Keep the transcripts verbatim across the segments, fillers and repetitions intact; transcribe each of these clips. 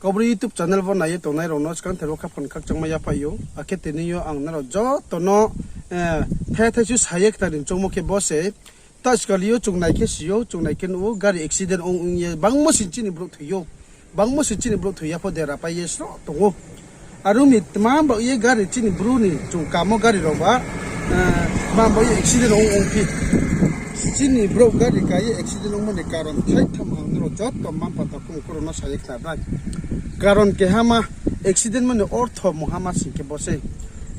Kaubru YouTube channel bo nai ye tongnai rao no skangther wo khaphang khakchangmai yaphaih ou. Akhe tini yo ang nrao joto no, eh, thai thai su sa ye khnari choungmo khe bo se. Ta skali yo chung nai khe si ou, chung nai khe nuh ou, gari accident ong ong ye bangmo sing chini brouh thoi ou. Bangmo sing chini brouh thoi ya pho dera pai ye sroh tong ou. Are ong mi tma baoh ye gari chini bru ni chung kamo gari rao ba, eh, tma baoh ye accident ong ongphi. Chini brouh gari ka ye accident ongmo ni karon thaitham ang nrao joto mma-mpha takhu mkhu rao no sa ye khna nai. Karon kehama accident mo ni ortho mungha ma sing khe bo sei.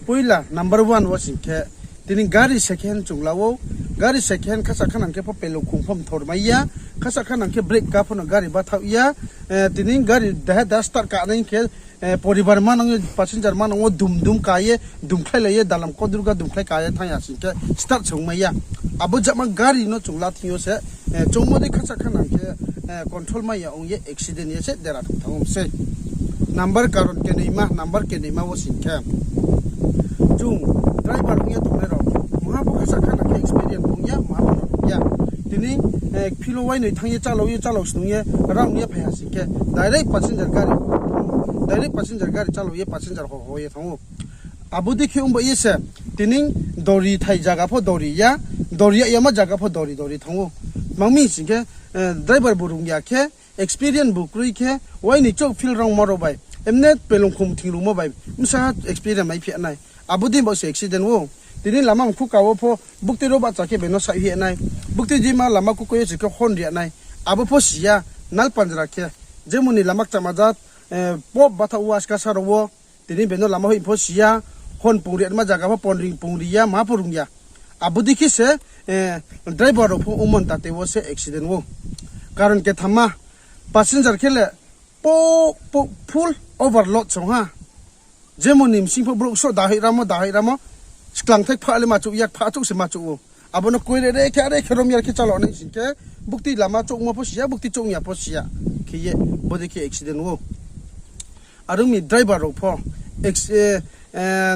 Poila number one wo sing khe, tini gari second hand chung la ou, gari second hand khasa khanang khe pho pelung khum pho mthor mai ya, khasa khanang khe brake ka pho no gari bathaoh ya, eh, tini gari deha deha start ka nai khe, eh, poribar manang ye, passenger manang wo dum dum ka ye, dumkhlai lai ye, dalam kodruga dumkhlai ka ye thanng ya sing khe start se ong mai ya. Abo jama gari no chung la thing yo se, eh, choungmo dei khasa khanang khe, eh, control mai ya ong ye accident ye se dera thung thanng ou sei. Number karon kenoima, number kenoima wo sing khe, chung driver ong ye tongnai rao, maha pho khasa khanang khe experience ong ya, maha pho no ya. Tini, eh, philo wainoi thanng ye, chalao ye, chalao snung ye, rang ye phai ha sing khe, direct passenger gari, direct passenger gari chalao ye, passenger ho ho ye thanng ou. Abo dei khe ong bai ye se, tini dori thai zaga pho dori ya, dori ya yama zaga pho dori dori thanng ou. Tma ong mi sing khe, eh, driver bu rung ya khe, experience bu kroi khe, wainoi chouh field rongmo rao bai, emne pelung khum thing rungmo bai, bsa experience mai phi nai. Abo dei baoh se accident ou. Tini lama mkhu ka wo pho, buktui rao bahcha khe bai no saih phi nai. Buktui jima lama kuko ye se khe horn ri nai. Abo pho si ya, nal panjra khe. Jemon ni lama kchama jat, eh, pop bathaoh wo aska sa rao wo. Tini bai no lama hoih pho si ya, horn pung ri ma zaga pho pon ri pung ri ya, maha pho rung ya. Abo dei khe se, eh, driver rao pho ongmo ni tate wo se accident ou. Karon kethama, passenger khe le po, po, full overload song ha. Jemon ni bsing pho brouh sroh dahoih ramo, dahoih ramo, sklang thai pha le ma chouh ya, pha chouh se ma chouh ou. Abo no koi re re khe, are khe rom ya khe chalao nai sing khe, buktui lama chouhmo pho si ya, buktui chouh ya pho si ya. Khe ye, bo dei khe accident ou. Are ong mi driver rao pho, ex-, eh, eh,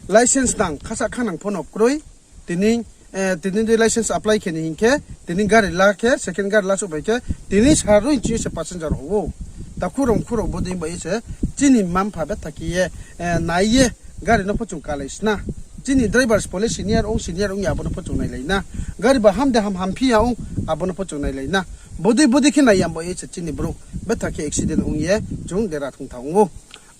license nang, khasa khanang pho no kroi, tini, eh, tini de license apply khe ni hing khe, tini gari la khe, second gari la souhphai khe, tini sarui chini se passenger rao ou. Takhu rao mkhu rao bo dei bai ye se, chini mma-mpha betha khe ye, eh, nai ye, gari no pho chung kalai sna. Chini driver pho le senior ong, senior ong ya abo no pho chung nailai na. Gari ba ham de ham, hamphi ya ong, abo no pho chung nailai na. Bo dei, bo dei khe nai ya bai ye se chini brouh betha khe accident ong ye, chung dera thung thanng ou.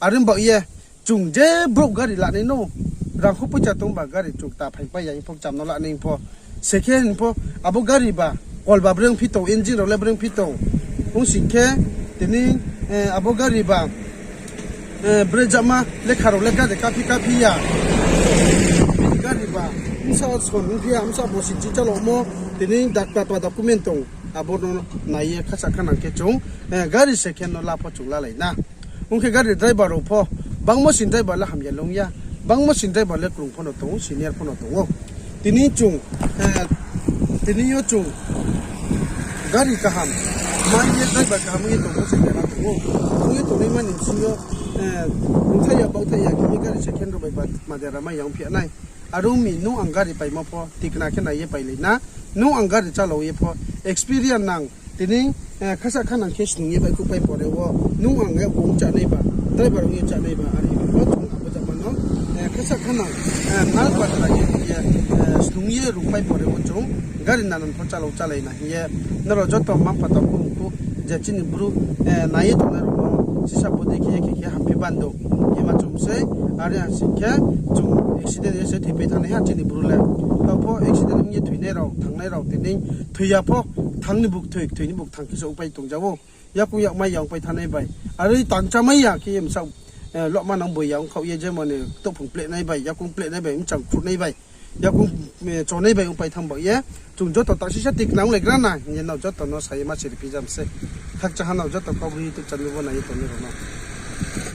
Are ong bai ye, chung je brouh gari lanai no, rangkho poicha tong ba gari chung ta phaingpai ya hing pho, cham no lanai hing pho, se khe hing pho, abo gari ba, kol ba breng phi tong, engine rao le breng phi tong. Ong sing khe, tini, eh, abo gari ba, eh, bre jama lekha rao le gari kaphi kaphi ya. Gari ba, bsa son ongphi ya, bsa bosi chichalamo, tini dakta pa document tong, abo no nai ye khasa khanang khe chung, eh, gari second no la pho chung lalai na. Ong khe gari driver rao pho, bangmo sing driver le hamya le ong ya, bangmo sing driver le krung pho no tong ou, senior pho no tong ou. Tini chung, eh, tini yo chung gari kaham, man ye driver kaham ong ye tongmo se kena tong ou. Ong ye tongnai mani bsing yo, eh, bthai ya, bauthai ya, khe ye gari second rao bai ba, ma dera mai ya ongphi nai. Are ong mi nung ang gari paimo pho, tikna khe nai ye pailai na. Nung ang gari chalao ye pho, experience nang, tini, eh, khasa khanang khe snung ye baihkhouh pai pore wo, nung ang yakung chánai ba, driver ong ye chánai ba, are pho chung abo jama no, eh, khasa khanang, eh, nal patra ye, ye, eh, snung ye rung pai pore wo chung, gari nanan pho chalao chálai na hing ye, nrao joto mma-mpha takhu mkhu, je chini bru, eh, nai ye tongnai rao no, sisa bo dei khe ye khe khe hamphi bando, hima chung sei, are ha sing khe, chung accident ye se thoipai thanngnai ha chini bru le. Taoh pho accident ong ye thoinai rao, thanngnai rao, tini thoi ya pho, thanng ni buk thoi, thoi ni buk thanng khe se ongpai tong ja ou. Yakung yakmai ya ongpai thanngnai bai. Are tangchamai ya khe ye bsa, eh, lohma nang boi ya ongkhaoh ye jemon ni touhphung plehnai bai, yakung plehnai bai, bchang khruhnai bai, yakung, eh, chonai bai ongpai thanng ba ye. Chung joto tangsisa tikna onglai gra na hing ye nrao joto no sa ye ma siri phi jam se. Khakchangha nrao joto Kaubru YouTube channel bo nai ye tongnai rao no.